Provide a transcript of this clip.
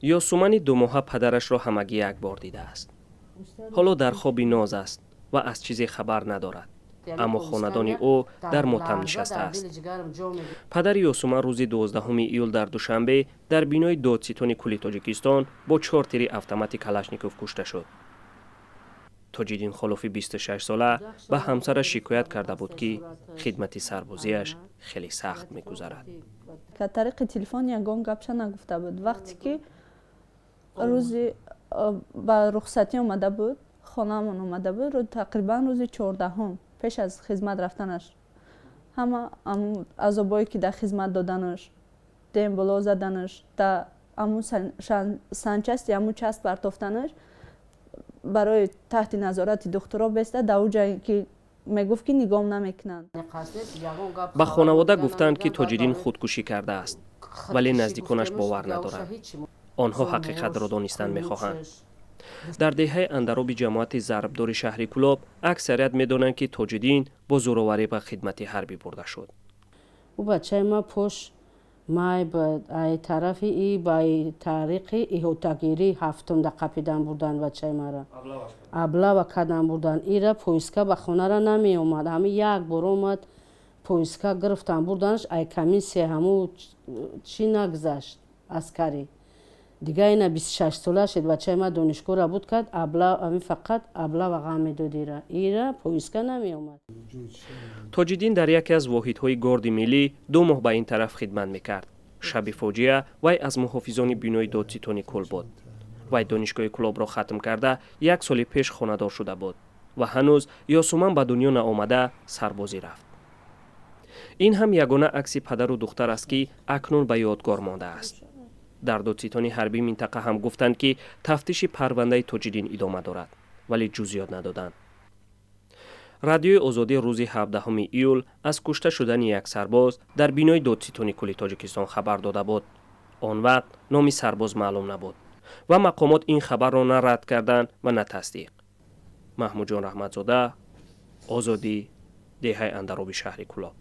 Ёсумани 2 моҳа падарашро ҳамагӣ як бор дидааст. Ҳоло дар хоби ноз аст ва аз чизе хабар надорад, аммо хонадони ӯ дар мотам нишастааст. Падари Ёсуман рӯзи 12 июл дар Душанбе дар бинои Додситони кулли Тоҷикистон бо чор тири автомати Калашников кушта шуд. Тоҷиддин Холофи 26-сола ба ҳамсараш шикоят карда буд, ки хидмати сарбозиаш хеле сахт мегузарад. Тариқи телефон ягон гапша нагуфта буд. Вақте ки рӯзи ба рухсатӣ омада буд, хонаамон омада буд, тақрибан рӯзи 14-ҳум, пеш аз хизмат рафтанаш, ҳама азобое ки дар хизмат доданаш, дембело заданаш, да аму санчасти, аму часть партофтанаш, барои таҳти назорати духтуро беста, дар ӯ ки мегуфт, ки нигоҳ намекунанд. Ба хонавода гуфтанд, ки Тоҷиддин худкушӣ кардааст, вале наздиконаш бовар надоранд. Онҳо ҳақиқатро донистан мехоҳанд. Дар деҳаи Андароби ҷамоати Зарбдори шаҳри Кӯлоб аксарият медонанд, ки Тоҷиддин бо зӯроварӣ ба хидмати ҳарбӣ бурда шуд. Ӯ бачаи ма пош май ай тарафи и ба тариқи иҳотагирӣ ҳафтумда қапидан бурдан бачаи мара, облава кардан бурдан. Ира поездка ба хонара намеомад. Ҳами як бор омад, поездка гирифтан бурданаш. Ай комиссия ҳаму чӣ нагузашт аскарӣ. Дига ина 26-сола шед бачаи ма, донишгоҳра буд кард. Ами фақат облава ғам медод ира, ира поездка намеомад. Тоҷиддин дар яке аз воҳидҳои Горди миллӣ 2 моҳ ба ин тараф хидмат мекард. Шаби фоҷиа вай аз муҳофизони бинои Додситони кул буд. Вай донишгоҳи Кӯлобро хатм карда, як соли пеш хонадор шуда буд ва ҳанӯз Ёсуман ба дунё наомада сарбозӣ рафт. Ин ҳам ягона акси падару духтар аст, ки акнун ба ёдгор мондааст. Дар додситони ҳарбии минтақа ҳам гуфтанд, ки тафтиши парвандаи Тоҷиддин идома дорад, вале ҷузъиёт надоданд. Радиои Озодӣ рӯзи 17 июл аз кушта шудани як сарбоз дар бинои Додситони кулли Тоҷикистон хабар дода буд. Он вақт номи сарбоз маълум набуд ва мақомот ин хабарро на рад карданд ва на тасдиқ. Маҳмудҷон Раҳматзода, Озодӣ, деҳаи Андароби шаҳри Кӯлоб.